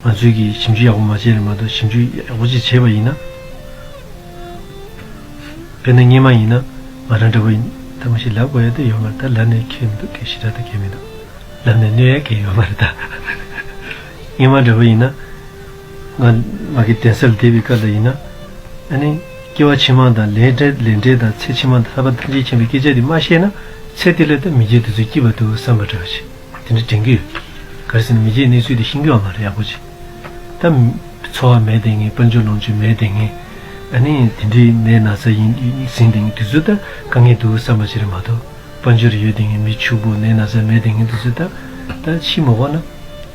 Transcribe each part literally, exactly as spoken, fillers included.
ང་ཚོས་ཀྱི་ཞིབ་འཇུག་ཡག་པོ་མ་བྱས་རེད་མ་གཏོགས། ཞིབ་འཇུག་ཡག་པོ་ཅིག་བྱས་པ་ཡིན་ན། དཔེར་ན་སྔོན་མ་ཡིན་ན་ང་རང་འདྲ་པོ་ཡིན་ད། མ་གཞི་ལབ་དགོས་ཡ་དེ་ཡོད་མ་རེད། ད་ལབ་ནས་ཁྱད་མི་འདུག་གས། ཞེ་དྲག་ད་གས་མི་འདུག་ལབ་ནས་གནོད་ཡ་གས་ཡོད་མ་རེད་ད། སྔོན་མ་འདྲ་པོ་ཡིན་ན། ང་ང་གི་གདན་ས་ལ་བསྡད་པའི་སྐབས་ལ་ཡིན་ན། ཨ་ནི་སྐྱེ་བ་ཕྱི་མ་དང་ལས་འབྲས་ལས་འབྲས་དང་ཚེ་ཕྱི་མ་དང་ལྷག་པར་ཐམས་ཅད་མཁྱེན་པའི་སྐད་ཆ་དེ་མ་བཤད་ན། ཚེ་འདི་ལ་ད་མི་རྒྱུད་དེ་ཚོ་སྐྱིད་པ་འདུག་བསམ་པ་འདྲ་བ་ཞིག་དེ་འདྲ་དྲན་གྱི་ཡོད། ག་རེ་ཟེར་ན་མི་རྒྱུད་གནས་ཚུལ་དེ་ཤེས་ཀྱི་ཡོད་མ་རེད་ཡག་པོ་ཅིག་ད་འཚོ་བ་མེད་དེ་ངས། དཔལ་འབྱོར་ལོངས་སྤྱོད་མེད་དེ་ངས། ཨ་ནི་དེ་འདྲའི་ནད་ན་ཚ་ཡིན་ཟིན་དེ་ངས་དེ་ཚོ་ད་དཀའ་ངལ་འདུག་བསམ་པ་ཅིག་རེད་མ་གཏོགས། དཔལ་འབྱོར་ཡོད་དེ་ངས། མི་ཕྱུག་པོ་ནད་ན་ཚ་མེད་དེ་ངས་དེ་ཚོ་ད་ད་ཤི་མ་དགོས་ན།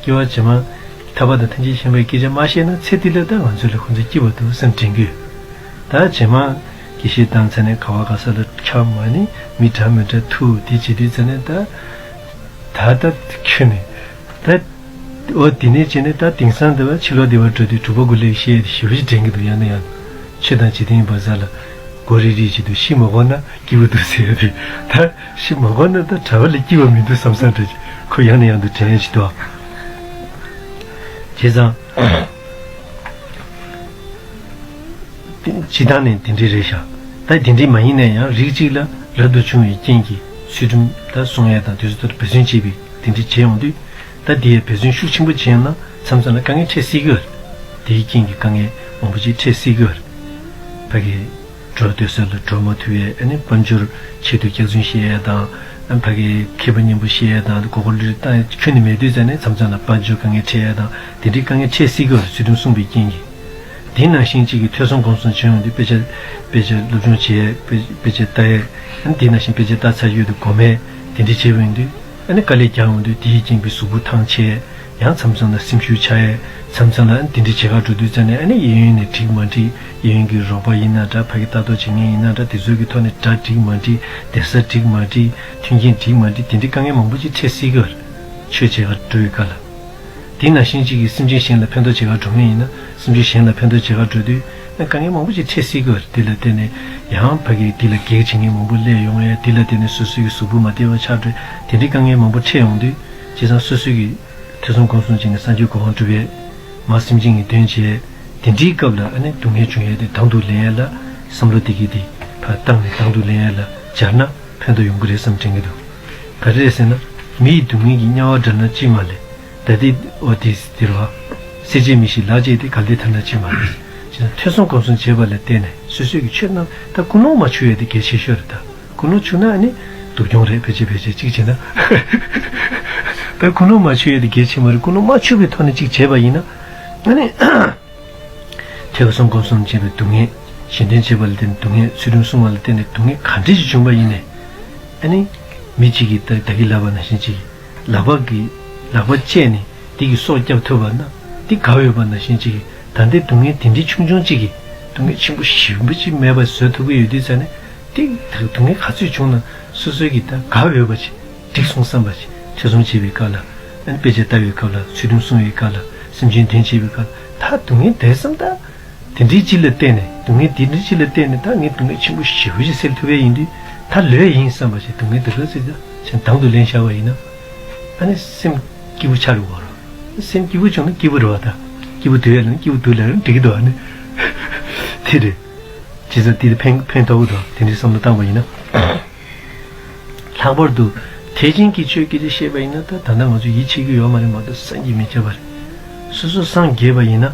སྐྱེ་བ་རྗེས་མ་ཐར་པ་དང་ཐམས་ཅད་མཁྱེན་པའི་སྐད་ཆ་མ་བཤད་ན། ཚེ་འདི་ལ་ད་ང་ཚོ་ལ་ཁོང་ཚོ་སྐྱིད་པ་འདུག་བསམ་དྲན་གྱི་ཡོད། ད་རྗེས་མ་དགེ་བཤེས་བཏང་ཚར་ནས་ག་བ་ག་ས་ལ་འཁྱམ་མ་ནི་མི་འདྲ་མི་འདྲ་ཐུག་དེ་བྱེད་དུས་ཚར་ནས་ད་ད་ད་ཁྱོད་ནི་ད། འོ་དེ་ནས་བྱས་ནས་ད་དེང་སང་འདི་བ་ཕྱི་ལོགས་འདི་བ་འགྲོ་དུས་གྲུབ་པ་དགུ་ལེགས་བཤད་དེ་ཞེ་པོ་ཅིག་དྲན་གྱི་འདུག་ཡང་ན་ཡང་། ཆོས་དང་འཇིག་རྟེན་བར་མཚམས་ལ་མགོ་རིལ་རིལ་བྱེད་དུས་ཤི་མ་དགོས་ན་སྐྱིད་པོ་འདུག་ཟེར་ཡ་དེ། ད་ཤི་མ་དགོས་ན་ད་གྲྭ་པ་ལས་སྐྱིད་པ་མི་འདུག་བསམ་བསམ་འདྲ་ཅིག་ཁོ་ཡང་ནས་ཡང་དུ་དྲན་ཡ་ཅིག་འདུག་བྱས་ཙང་། སྤྱི་བཏང་ནས་དེ་འདྲ་རེད་ཤག་ད་དེ་འདྲ་མ་ཡིན་ན་ཡང་རིགས་གཅིག་ལ་རབ་ཏུ་བྱུང་བའི་རྐྱེན་གྱིས་ཚུལ་ཁྲིམས་ད་སྲུང་ཡས་དང་དེ་ཚོ་ལྟར་འབད་བརྩོན་བྱེད་པའི་དེ་འདྲ་བྱས་ཡོང་དུས། ད་དེ་ཡས་འབད་བརྩོན་ཤུགས་ཆེན་པོ་བྱས་ཡོང་ན་མཚམས་མཚམས་ལ་དཀའ་ངལ་འཕྲད་སྲིད་ཀྱི་ཡོད་རེད། དེའི་རྐྱེན་གྱིས་དཀའ་ངལ་མང་པོ་ཅིག་འཕྲད་སྲིད་ཀྱི་ཡོད་རེད། ཕ་གི་འགྲོ་སྡོད་ས་ལ་འགྲོ་མ་ཐུབ་ཡས། ཨ་ནི་དཔལ་འབྱོར་ཆེད་དུ་སྐྱག་རྫུན་བཤད་ཡས་དང་། ཨ་ནི་ཕ་གི་མཁས་པ་སྙན་པོ་བཤད་ཡས་དང་། མགོ་སྐོར་ལུས་ད་ཁྱོན་ནས་མེད་དུས་ཙ་ནས་མཚམས་མཚམས་ལ་དཔལ་འབྱོར་དཀའ་ངལ་འཕྲད་ཡས་དང་། དེ་འདྲའི་དཀའ་ངལ་འཕྲད་སྲིད་ཀྱི་ཡོད་རེད། ཚུལ་ཁྲིམས་སྲུང་བའི་རྐྱེན་གྱིས། དེ་ནང་བཞིན་གཅིག་གིས་ཐོས་བསམ་སྒོམ་གསུམ་བྱེད་ཡོང་དུས་དཔེ་ཆ་དཔེ་ཆ་སློབ་སྦྱོང་བྱེད་ཡས། དཔེ་དཔེ་ཆ་ལྟ་ཡས། ཨ་ནི་དེ་ནང་བཞིན་དཔེ་ཆ་ལྟ་ཚར་ཡོད་དུས་སྒོམ་ཡས་དེ་འདྲ་བྱེད་ཡོང་དུས། ཨ་ནི་དཀའ་ལས་རྒྱག་ཡོང་དུས་དེའི་རྐྱེན་པས་གཟུགས་པོ་ཐང་ཆད། ཡང་མཚམས་མཚམས་ལ་སེམས་ཤུགས་ཆག་ཡས། མཚམས་མཚམས་ལ་ཨ་ནི་དེ་འདྲའི་བྱེད་ག་འགྲོ་དུས་ཙ་ནས། ཨ་ནི་གཡས་གཡོན་ནས་འགྲིག་མ་འགྲིག་གཡས་གཡོན་གྱི་རོགས་པ་ཡིན་ན་འདྲ། ཕ་གི་ལྟ་རྟོག་བྱེད་མཁན་ཡིན་ན་འདྲ། དེ་ཚོ་གི་ཐོག་ནས་དགྲ་འགྲིག་མ་འགྲིག་སྡོད་ས་འགྲིག་མ་འགྲིག་མཐུན་རྐྱེན་འགྲིག་མ་འགྲིག་དེ་འདྲའི་དཀའ་ངལ་མང་པོ་ཅིག་འཕྲད་སྲིད་ཀྱི་ཡོད་རེད། ཆོས་བྱེད་ག་འགྲོ་བའི་སྐབས་ལ། དེ་ནང་བཞིན་གཅིག་གིས་སེམས་ཅན་གཞན་ལ་ཕན་ཐོགས་བྱེད་ག་འགྲོ་མཁན་ཡིན་ན། སེམས་ཅན་གཞན་ལ་ཕན་ཐོགས་བྱེད་ག་འགྲོ་དུས་ཨ་དཀའ་ངལ་མང་པོ་ཅིག་འཕྲད་སྲིད་ཀྱི་ཡོད་རེད། དེ་ལ་བརྟེན་ནས་ཡང་ཕ་གི་དེ་ལ་གེགས་བྱེད་མཁན་མང་པོ་སླེབས་ཡོང་ཡས། དེ་ལ་བརྟེན་ནས་སོ་སོའི་གི་གཟུགས་པོ་མ་བདེ་བ་ཆགས་འགྲོ། དེ་འདྲའི་དཀའ་ངལ་མང་པོ་འཕྲད་ཡོང་དུས། བྱས་ཙང་སོ་སོའི་གི་ཐོས་བསམ་སྒོམ་གསུམ་བྱས་ནས་སངས་རྒྱས་གོ་འཕང་སྒྲུབ་ཡས། མར་སེམས་ཅན་གྱི་དོན་བྱས། དེ་འདྲའི་སྐབས་ལ་ཨ་ནི་སྡུག་བསྔལ་བྱུང་ཡས་དེ་དང་དུ་ལེན་ཡས་ལ། བསམ་བློ་དེ་གི་དེ་ཕར་བཏང་ནས་དང་དུ་ལེན་ཡས་ལ་སྦྱར་ན་ཕན་ཐོགས་ཡོང་གི་རེད་བསམ་དྲན་གྱི་འདུག་ག་རེ་རེད་ཟེར་ན། མི་ཡི་སྡུག་བསྔལ་གྱིས་དམྱལ་བ་བསྒྲལ་ན་ཅི་མ་ལས། ད་དེ་འོ་དེ་དེ་རེད་བ། སྲེད་བཅས་མི་ཤིགས་ལག་བཅད་དེ། གལ་ཏེ་ཐར་ན་ཅི་མ་ལས། ཅེས་ཐོས་བསམ་སྒོམ་གསུམ་བྱས་པ་ལ་བརྟེན་ནས་སོ་སོའི་གི་ཆོས་རྣམས་ད་ཀུན་སློང་མ་འཆུག་ཡས་དེ་གལ་ཆེ་ཤོས་རེད་ད། ཀུན་སློང་འཆུག་ན་ཨ་ནི་སྡུག་གྱོང་རེད། ཕལ་ཆེར་ཕལ་ཆེར་གཅིག་བྱས་ན། ད་ཀུན་སློང་མ་འཆུག་ཡས་དེ་གལ་ཆེ་མ་རེད། ཀུན་སློང་མ་འཆུག་པའི་ཐོག་ནས་གཅིག་བྱས་པ་ཡིན་ན། ཨ་ནི་ཐོས་བསམ་སྒོམ་གསུམ་བྱས་པའི་སྡུག་བསྔལ། གཞན་དོན་བྱས་པ་ལ་བརྟེན་ནས་སྡུག་བསྔལ། ཚུལ་ཁྲིམས་བསྲུང་བ་ལ་བརྟེན་ནས་སྡུག་བསྔལ་ག་འདྲ་ཞིག་བྱུང་བ་ཡིན་ནའི། ཨ་ནི་མི་གཅིག་གིས་ད་ད་གིན་ལབ་པ་ནང་བཞིན་གཅིག་གིས། ལག་པ་གིས་ལག་པ་བཅད་ནས་དེ་གི་སྲོག་བསྐྱབ་ཐུབ་པ་ན་དེ་དགའ་འོས་པ་ནང་བཞིན་གཅིག་གིས། ད་ལྟའི་སྡུག་བསྔལ་དེ་འདྲའི་ཆུང་ཆུང་གཅིག་གིས་སྡུག་བསྔལ་ཆེན་པོ་ཞེ་པོ་ཅིག་མེད་པ་བཟོ་ཐུབ་ཀྱི་ཡོད་དུས་ཙ་ནས། དེ་ད་སྡུག་བསྔལ་ག་ཚོད་བྱུང་ན་སོ་སོ་གིས་ད་དགའ་འོས་པ་ཅིག་འགྲིག་སོང་བསམ་པ་ཅིག་ཐོས་བསམ་བྱེད་པའི་སྐབས་ལ། ཨ་ནི་དཔེ་ཆ་ལྟ་བའི་སྐབས་ལ། ཚུལ་ཁྲིམས་སྲུང་བའི་སྐབས་ལ། སེམས་ཅན་དོན་བྱེད་པའི་སྐབས་ལ། ད་སྡུག་བསྔལ་དེ་བསམ་ད། དེ་འདྲའི་ཅིག་ལ་བརྟེན་ནས། སྡུག་བསྔལ་དེ་འདྲའི་ཅིག་ལ་བརྟེན་ནས་ད་ངས་སྡུག་བསྔལ་ཆེན་པོ་ཞེ་པོ་ཅིག་སེལ་ཐུབ་ཡས་ཡིན་དུས། ད་ལོས་ཡིན་བསམ་པ་ཞིག་སྡུག་བསྔལ་དེ་ག་ཚོད་ད་ཅིག་དང་དུ་ལེན་བཞག་པ་ཡིན་ན། ཨ་ནི་སེམས་སྐྱིད་པོ་ཆགས་འགྲོ་གི་རེད། སེམས་སྐྱིད་པོ་བྱུང་ན་སྐྱིད་པོ་རེད་བ་ད། སྐྱིད་པོ་སྡོད་ཡས་ལ་ནི་སྐྱིད་པོ་སྡོད་ལབ་ན་འགྲིག་གི་འདུག་ཨ་ནི་དེ་རེད། བྱས་ཙང་དེ་ལ་ཕན་ཕན་ཐོགས་ཀྱི་འདུག་དེ་འདྲའི་བསམ་བློ་བཏང་པ་ཡིན་ན། ལྷག་པར་དུ་ཐེག་ཆེན་གྱི་ཆོས་སྐད་ཆ་བཤད་པ་ཡིན་ན། ད་ད་ལྟ་ང་ཚོ་ཡིད་ཆེས་ཀྱི་ཡོད་མ་རེད་མ་གཏོགས། བསམ་གྱིས་མི་ཁྱབ་པ་རེད། སོ་སོ་སངས་རྒྱས་པ་ཡིན་ན།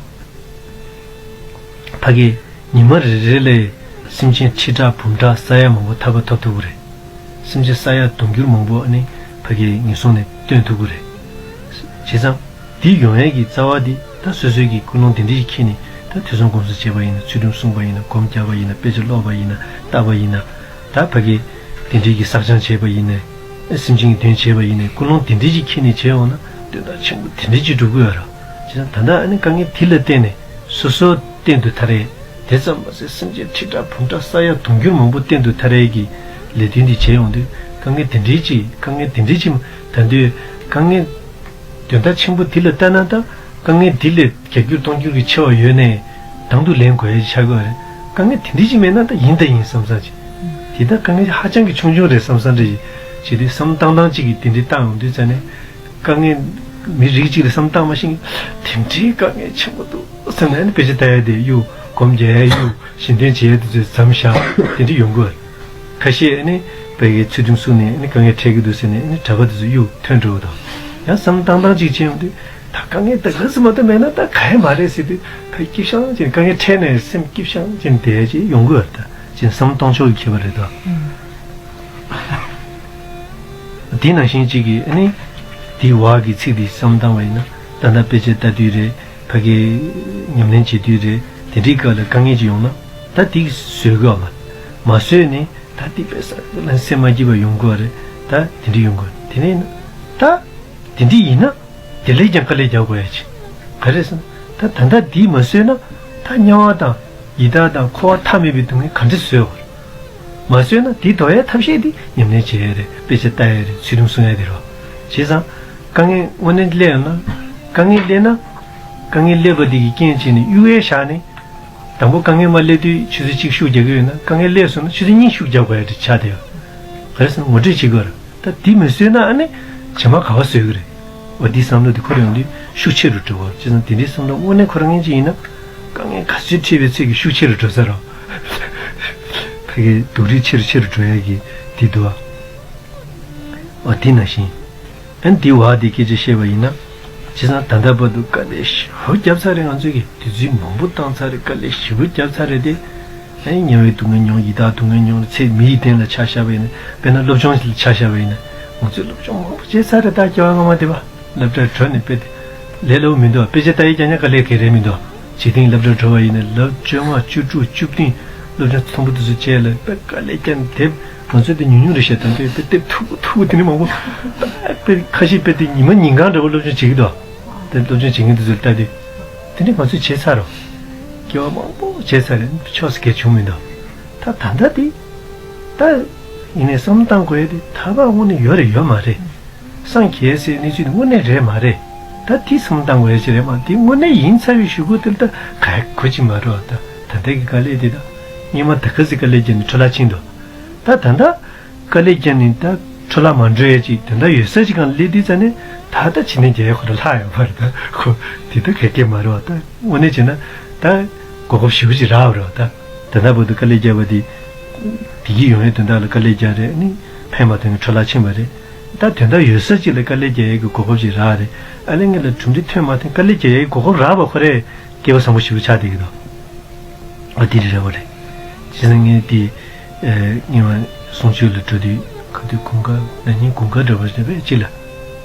ཕ་གི་ཉི་མ་རེ་རེ་ལ་སེམས་ཅན་ཁྲི་ཕྲག་འབུམ་ཕྲག་ས་ཡ་མང་པོ་ཐར་པ་ཐོབ་ཐུབ་ཀྱི་རེད། སེམས་ཅན་ས་ཡ་དུང་ཕྱུར་མང་པོ་ཨ་ནི་ཕ་གི་ངན་སོང་ནས་བཏོན་ཐུབ་ཀྱི་རེད། བྱས་ཙང་། འདི་ཡོང་ཡས་ཀྱི་རྩ་བ་འདི་ད་སོ་སོའི་གི་ཀུན་སློང་དེ་འདྲ་ཞིག་འཁྱེར་ནས། ད་ཐོས་བསམ་སྒོམ་གསུམ་བྱས་པ་ཡིན་ན། ཚུལ་ཁྲིམས་བསྲུངས་པ་ཡིན་ན། སྒོམ་རྒྱག་པ་ཡིན་ན། དཔེ་ཆ་ཀློག་པ་ཡིན་ན། ལྟ་བ་ཡིན་ན། ད་ཕ་གི་དེ་འདྲའི་གི་བསགས་སྦྱང་བྱས་པ་ཡིན་ན། སེམས་ཅན་གྱི་དོན་བྱས་པ་ཡིན་ན། ཀུན་སློང་དེ་འདྲ་ཞིག་འཁྱེར་ནས་བྱས་འོང་ན། དོན་དག་ཆེན་པོ་དེ་འདྲ་ཅིག་འགྲུབ་ཀྱི་ཡོད་རེད། བྱས་ཙང་ད་ལྟ་ཨ་ནི་དཀའ་ངལ་དེ་ལ་བརྟེན་ནས་སོ་སོ་གཏན་དུ་ཐར་ཡས། དེ་ཙམ་མ་ཟད་སེམས་ཅན་ཁྲི་ཕྲག་འབུམ་ཕྲག་ས་ཡ་དུང་ཕྱུར་མང་པོ་གཏན་དུ་ཐར་ཡས་ཀྱི་ལས་དོན་འདི་བྱས་ཡོང་དུས། དཀའ་ངལ་དེ་འདྲའི་ཅིག་དཀའ་ངལ་དེ་འདྲའི་ཅིག་ད་དུང་དཀའ་ངལ་དོན་དག་ཆེན་པོ་འདི་ལ་ལྟ་ན། ད་དཀའ་ངལ་འདི་ལས་བརྒྱ་འགྱུར་སྟོང་འགྱུར་གྱི་ཆེ་བ་ཡོད་ནའི་དང་དུ་ལེན་དགོས་ཡ་ཆགས་ཀྱི་ཡོད་རེད། དཀའ་ངལ་དེ་འདྲའི་ཅིག་མེད་ན་ད་ཡིན་ད་ཡིན་བསམ་བསམ་ཅིག་དེ་ད་དཀའ་ངལ་ཧ་ཅང་གི་ཆུང་ཆུང་རེད་བསམ་བསམ་འདྲ་ཞིག་བྱེད་དུས། བསམ་བཏང་བཏང་ཅིག་གིས་དེ་འདྲའི་བཏང་ཡོང་དུས་ཙ་ནས། དཀའ་ངལ་ མི་རིགས་གཅིག་ལ་བསམ་བཏང་མ་ཤེས། དེ་འདྲའི་དཀའ་ངལ་ཆེན་པོ་འདུག་བསམ་ནས་ནི་དཔེ་ཆ་ལྟ་ཡ་དེ་གཡུག་སྒོམ་རྒྱག་ཡ་གཡུག་ཞལ་འདོན་བྱེད་ཡ་དེ་ཚོས་མཚམས་བཞག་དེ་འདྲ་ཡོང་གི་ཡོད། ཁ་ཤས་ནི་བོད་ཀྱི་ཚུལ་ཁྲིམས་སྲུང་ནས་ནི་དཀའ་ངལ་འཕྲད་ཀྱི་འདུག་ཟེར་ནས་ནི་གྲྭ་པ་དེ་ཚོ་གཡུག་ཐོན་འགྲོ་བ་དང་། ཡང་བསམ་བཏང་སྟངས་གཅིག་བྱས་ཡོང་དུས་ད་དཀའ་ངལ་ད་ག་ཚོད་མ་གཏོགས་མེད་ན་ད་ག་ཡེ་མ་རེད་ཟེར་དུས་ཕར་སྐྱིད་ཤང་ཅན་དཀའ་ངལ་འཕྲད་ནས་སེམས་སྐྱིད་ཤང་ཅན་བསྡད་ཅེས་ཡོང་གི་ཡོད་རེད། ད་ཅིག་བསམ་གཏོང་ཕྱོགས་ཀྱི་ཁྱད་པར་རེད་དོ། དེ་ནང་བཞིན་གཅིག་གིས་ཨ་ནི་དེའི་བར་གྱི་ཚིག་དེ་བསམ་བཏང་བ་ཡིན་ན་ད་ལྟ་དཔེ་ཆ་ལྟ་དུས་རེད། ཕ་གི་ཉམས་ལེན་བྱེད་དུས་རེད། དེ་འདྲའི་སྐབས་ལ་དཀའ་ངལ་ཅིག་ཡོང་ན་ད་དེ་བཟོད་དགོས་མ། མ་བཟོད་ནས་ད་དེ་དཔེ་ས་ལ་སེམས་མ་སྐྱིད་པ་ཡོང་དགོས་རེད། ད་དེ་འདྲ་ཡོང་དགོས་རེད། དེ་ནས་ན་ད་དེ་འདྲ་ཡིན་ན་དེ་ལས་ཀྱང་དཀའ་ལས་རྒྱག་དགོས་ཡ་ཅིག་ག་རེ་ཟེར་ན་ད་ད་ལྟ་དེ་མ་བཟོད་ན་ད་དམྱལ་བ་དང་ཡི་དྭགས་དང་འཁོར་བ་མཐའ་མེད་པའི་སྡུག་བསྔལ་ག་འདྲ་བཟོད་དགོས་རེད། མ་བཟོད་ན་དེ་ཟློག་ཡའི་ཐབས་ཤེས་དེ་ཉམས་ལེན་བྱེད་ཡ་རེད། དཔེ་ཆ་ལྟ་ཡ་རེད། ཚུལ་ཁྲིམས་སྲུང་ཡ་དེ་རེད་བ། བྱས་ཙང་དཀའ་ངལ་དངོས་གནས་སླེབས་ཡོང་ན་དཀའ་ངལ་སླེབས་ན་དཀའ་ངལ་སླེབས་པ་དེ་གི་རྐྱེན་བྱས་ནས་གཡུལ་ངས་བཞག་ནས། དང་པོ་དཀའ་ངལ་མ་སླེབས་དུས་ཆུ་ཚོད་གཅིག་ཤུགས་རྒྱག་གི་ཡོད་ན་དཀའ་ངལ་སླེབས་སོང་ན་ཆུ་ཚོད་གཉིས་ཤུགས་རྒྱག་དགོས་ཡ་དེ་ཆགས་བསྡད་ཡོད། ག་རེ་ཟེར་ན་ངོ་སྤྲོད་བྱེད་དགོས་རེད། ད་དེ་མི་བཟོད་ན་ཨ་ནི་བྱེ་མ་ག་བ་བཟོད་གི་རེད། འོ་དེའི་བསམ་བློ་དེ་འཁོར་ཡོང་དུས་ཤུགས་ཆེ་རུ་འགྲོ་བ། བྱས་ཙང་དེ་འདྲའི་བསམ་བློ་དངོས་གནས་འཁོར་མཁན་ཅིག་ཡིན་ན་དཀའ་ངལ་ག་ཚོད་འཕྲད་པའི་ཚད་ཀྱིས་ཤུགས་ཆེ་རུ་འགྲོ་ས་རེད། ཕ་གི་སྡུག་རུས་ཆེ་རུ་ཆེ་རུ་འགྲོ་ཡ་གི་དེ་འདུག་ཨ། འོ་དེ་ནང་བཞིན། ཨན་དེའི་བར་དེ་སྐད་ཆ་བཤད་པ་ཡིན་ན། བྱས་ཙང་ད་ལྟ་བར་དུ་དཀའ་ལས་ཞེ་པོ་བརྒྱབ་ཚར་རེད། ང་ཚོས་ཀྱི་དུས་ཚོད་མང་པོ་བཏང་ཚར་རེད། དཀའ་ལས་ཞེ་པོ་བརྒྱབ་ཚར་རེད་དེ། ཨན་དམྱལ་བའི་སྡུག་བསྔལ་མྱོང་། ཡི་དྭགས་སྡུག་བསྔལ་མྱོང་རེད། ཚེ་མི་ཡི་རྟེན་ལ་ཆ་བཞག་པ་ཡིན་ན། དཔེར་ན་སློབ་སྦྱོང་ཞིག་ལ་ཆ་བཞག་པ་ཡིན་ན། ང་ཚོས་སློབ་སྦྱོང་མང་པོ་བྱས་ཚར་རེད། ད་སྐྱེ་བ་སྔ་མ་དེ་བ། སློབ་གྲྭར་འགྲོ་ནས་དཔེ་དེ་ལས་སླ་པོ་མི་འདུག་དཔེ་ཆ་ལྟ་ཡི་ཀྱང་ཀྱང་དཀའ་ལས་ག་རེ་མི་འདུག་འཇིག་རྟེན་སློབ་གྲྭར་འགྲོ་བ་ཡིན་ན་ལོ་བཅོ་ལྔ་བཅུ་དྲུག་བཅུ་བདུན་སློབ་སྦྱོང་ཚང་པོ་དེ་ཚོ་བྱས་ལ་དཔེ་དཀའ་ལས་བརྒྱབ་ནས་དེབ་ང་ཚོ་དེ་ཉུང་ཉུང་རེད་ཤག་ད་དེ་དཔེ་དེབ་མཐུག་པོ་མཐུག་པོ་དེ་ནི་མང་པོ་དཔེ་ཁ་ཤས་དཔེ་དེ་ཉི་མ་ཉིན་གང་འདྲ་པོ་སློབ་སྦྱོང་བྱེད་ཀྱི་འདུག་དེ་སློབ་སྦྱོང་བྱེད་མཁན་དེ་ཚོ་ལ་ལྟ་དུས་དེ་ནི་ང་ཚོས་བྱས་ཚར་རོ། སྐྱེ་བ་མང་པོ་བྱས་ཚར་རེད། ཕྱོགས་སུ་གལ་བྱུང་མི་འདུག་ད་ད་ལྟ་དེ་ད་ཡིན་ནའི་བསམ་བཏང་དགོས་ཡ་དེ་ད་བར་དངོས་གནས་ཡོད་རེད་ཡོད་མ་རེད། སངས་རྒྱས་ཟེར་གནས་ཚུལ་དངོས་གནས་རེད་མ་རེད། ད་དེ་བསམ་བཏང་དགོས་ཡ་ཅིག་རེད་མ། དེ་དངོས་གནས་ཡིན་ཚར་བའི་གཞུག་གུ་དེ་ལ་ད་ག་གོ་ཅིག་མ་རེད་བ། ད་ད་ལྟ་གི་དཀའ་ལས་དེ་ད་སྔོན་མ་ད་ག་ཚོད་དཀའ་ལས་བརྒྱབ་ནས་འཕྲོ་བརླག་ཕྱིན་འདུག་ད་ད་ལྟ་དཀའ་ལས་བརྒྱབ་ནས་ད་འཕྲོ་བརླག་མ་འགྲོ་ཡ་ཅིག་དོན་དག་ཡོད་ས་ཅིག་སྒང་ལ་སླེབས་དུས་ཙ་ནས་ད་ལྟ་ཕྱི་ནས་རྒྱལ་ཁོ་ར་ལྷག་ཡོད་མ་རེད། ད་ཁོ་དེ་ད་ག་གེ་མ་རེད་བ། ད་དངོས་གནས་བྱས་ན་ད་གོ་སྐབས་ཞེ་པོ་ཅིག་རག་པ་རེད་བ། ད་ད་ལྟ་བར་དུ་དཀའ་ལས་བརྒྱབ་པ་དེ་བདེ་སྐྱིད་ཡོང་ཡའི་དོན་དག་ལ་དཀའ་ལས་བརྒྱབ་རེད། ཨ་ནི་ཕན་མ་ཐོགས་ནས་འཕྲོ་བརླག་ཕྱིན་པ་རེད། ད་དོན་དག་ཡོད་ས་ཅིག་ལ་དཀའ་ལས་རྒྱག་ཡས་ཀྱི་གོ་སྐབས་ཅིག་རག་རེད། ཨ་ལས་ངེད་ལ་གྲུབ་འབྲས་ཐོན་མ་ཐོན་དཀའ་ལས་རྒྱག་ཡས་ཀྱི་གོ་སྐབས་རག་པ་ཁོ་རས་སྐལ་བ་བཟང་པོ་ཞེ་པོ་ཆགས་བསྡད་ཀྱི་འདུག་ཨ་དེ་རེད་རེད་བ་རེད། བྱས་ཙང་ངས་དེ་ཨེ་སྔོན་མ་གསུང་ཆོས་ལ་འགྲོ་དུས་ག་དུས་དགུན་ཁ་ན་ནིང་དགུན་ཁ་འདྲ་བ་ཞིག་ནས་དཔེ་ཅིག་ལ་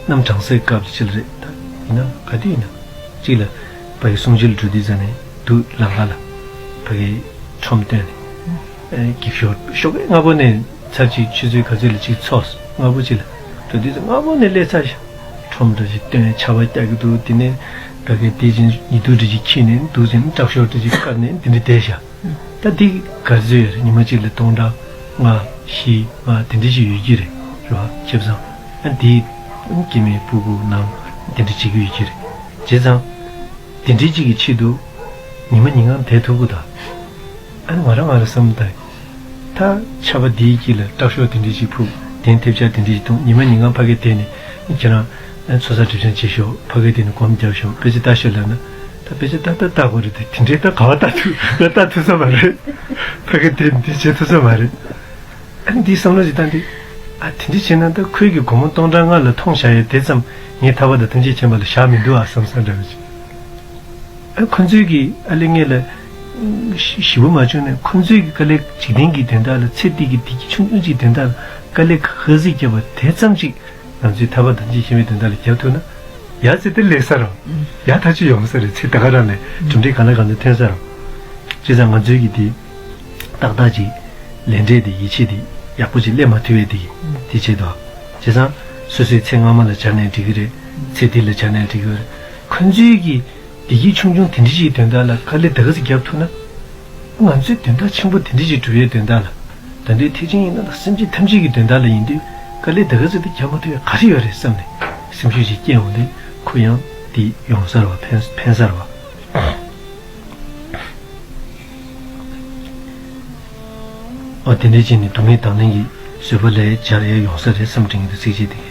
གནམ་གྲང་སའི་སྐབས་ཅིག་ལ་རེད། ད་ཡིན་ན་ག་དུས་ཡིན་ན་ཅིག་ལ་ཕ་གི་གསུང་ཆོས་ལ་འགྲོ་དུས་ཙ་ནས་དུ་ལམ་ཁ་ལ་ཕ་གི་ཁྲོམ་བཏོན་ནས། ཨེ་འགྱིག་ཤོག་ཤོག་ཁའི་སྔ་པོ་ནས་ཚར་གཅིག་ཆུ་ཚོད་ག་ཚོད་ལ་གཅིག་ཚོགས་སྔ་པོ་གཅིག་ལ་འགྲོ་དུས་ཚོད་སྔ་པོ་ནས་སླེབས་ཚར་ཤག་ཁྲོམ་འདྲ་ཞིག་བཏོན་ཆར་པ་རྒྱག་གི་འདུག་དེ་ནས་ད་གའི་དེ་བཞིན་ཉི་གདུགས་འདྲ་ཞིག་འཁྱེར་ནས་འདུག་ཟིན་སྐྲག་ཤོག་འདྲ་ཞིག་བཀབ་ནས་དེ་འདྲ་བསྡད་ཤག་ད་དེ་ག་ཚོད་ཡོད་རེད། ཉི་མ་གཅིག་ལ་སྟོང་ཕྲག་ལྔ་བཞི་ལྔ་དེ་འདྲ་ཞིག་ཡོད་ཀྱི་རེད་རེད་བ། ཁྱེད་ཚང་ཨ་དེ་སྐྱེ་དམན་ཕྲུ་གུ་ནང་དེ་འདྲ་བྱེད་ཀྱི་ཡོད་ཀྱི་རེད། བྱས་ཙང་དེ་འདྲའི་གཅིག་གི་ཆེད་དུ་ཉི་མ་ཉིན་གང་བསྡད་ཐུབ་ཀྱི་ད། ཨ་ནི་ང་རང་ང་རང་བསམ་ད། ད་ཆར་པ་འདིའི་དཀྱིལ་ལ་སྐྲག་ཤོག་དེ་འདྲ་ཞིག་ཕུབ། གདན་ཐེབས་ཆག་དེ་འདྲ་ཞིག་བཏུང་། ཉི་མ་ཉིན་གང་ཕ་གིར་བསྡད་ནས་ཁྱེད་རང་ཚོགས་བསགས་སྒྲིབ་སྦྱང་བྱེད་ཤོག་ཕ་གིར་བསྡད་ནས་སྒོམ་རྒྱབ་ཤོག་དཔེ་ཆ་ལྟ་ཤོག་ལབ་ན། ད་དཔེ་ཆ་ལྟ་ལྟ་ལྟ་དགོས་རེད་དེ། དེ་འདྲའི་ད་ག་བ་ལྟ་ཐུབ་ང་ལྟ་ཐུབ་ས་མ་རེད། ཕ་གིར་བསྡད་ནས་འདི་བྱེད་ཐུབ་ས་མ་རེད། ཨ་ནི་འདིའི་བསམ་བློ་ཞིག་བཏང་སྟེ། ཨ་དེ་འདྲ་བྱས་ན་ད་ཁོས་ཀྱི་སྒོར་མོ་སྟོང་ཕྲག་ལྔ་ལ་མཐོང་བཞག་ཡས་དེ་ཙམ་ངས་ཐར་པ་དང་ཐམས་ཅད་མཁྱེན་པ་ལ་བཞག་མི་འདུག་ཨ་བསམ་བསམ་འདྲ་བ་ཞིག་ཨ་ཁོ་ཚོས་ཀྱི་ཨ་ལས་ངེད་ལ་ཞི་བོ་མ་བྱུང་ནས་ཁོ་ཚོས་ཀྱི་དཀའ་ལས་འཇིག་རྟེན་གྱི་དོན་དག་ལ་ཚེ་འདི་གི་བདེ་སྐྱིད་ཆུང་ཆུང་ཅིག་དོན་དག་ལ་དཀའ་ལས་ག་ཚོད་བརྒྱབ་པ་དེ་ཙམ་ཅིག་ང་ཚོས་ཐར་པ་དང་ཅིག་ཤེས་མེད་དོན་དག་ལ་རྒྱབ་ཐུབ་ན་ཡ་ཚེ་འདི་ལེགས་ས་རང་ཡ་ཐག་ཆོད་ཡོང་ས་རེད། ཚེ་ད་ག་རང་ལས་གྲུབ་འབྲས་གང་ལ་གང་འཚམ་ཐོན་ས་རང་། བྱས་ཙང་ང་ཚོས་ཀྱི་དེ་ཏག་ཏག་ཅིག་ལས་འབྲས་དེ་ཡིད་ཆེས་དེ་ཡག་པོ་ཅིག་སླེབས་མ་ཐུབ་པའི་དེ་དེ་ཆེད་དུ་བྱས་ཙང་སོ་སོའི་ཚེ་སྔ་མ་ལ་སྦྱར་ནས་འགྲིག་གི་རེད། ཚེ་འདི་ལ་སྦྱར་ནས་འགྲིག་གི་རེད། ཁོ་ཚོས་ཀྱི་བདེ་སྐྱིད་ཆུང་ཆུང་དེ་འདྲ་ཞིག་དོན་དག་ལ་དཀའ་ལས་ད་ག་ཚོད་བརྒྱབ་ཐུབ་ན། ང་ཚོས་དོན་དག་ཆེན་པོ་དེ་འདྲ་ཞིག་སྒྲུབ་ཡའི་དོན་དག་ལ། ད་དུང་ཐེག་ཆེན་ཡིན་ན་ད་སེམས་ཅན་ཐམས་ཅད་ཀྱི་དོན་དག་ལ་ཡིན་དུས་དཀའ་ལས་ད་ག་ཚོད་དེ་བརྒྱབ་མ་ཐུབ་ཡ་ག་རེ་ཡོད་རེད་བསམ་ནས་སེམས་ཤུགས་ཤིག་སྐྱེ་འོང་དུས་ཁོ་ཡང་དེ་ཡོང་ས་རེད་བ། ཕན་ཕན་ས་རེད་བ། ཨོ་དེ་འདྲའི་ཅིག་ནི་སྡུག་བསྔལ་དང་ལེན་གྱི་བཟོད་པ་ལས་སྦྱར་ཡ་ཡོང་ས་རེད་བསམ་དྲན་གྱི་འདུག་ཚིགས་བཅད་དེ།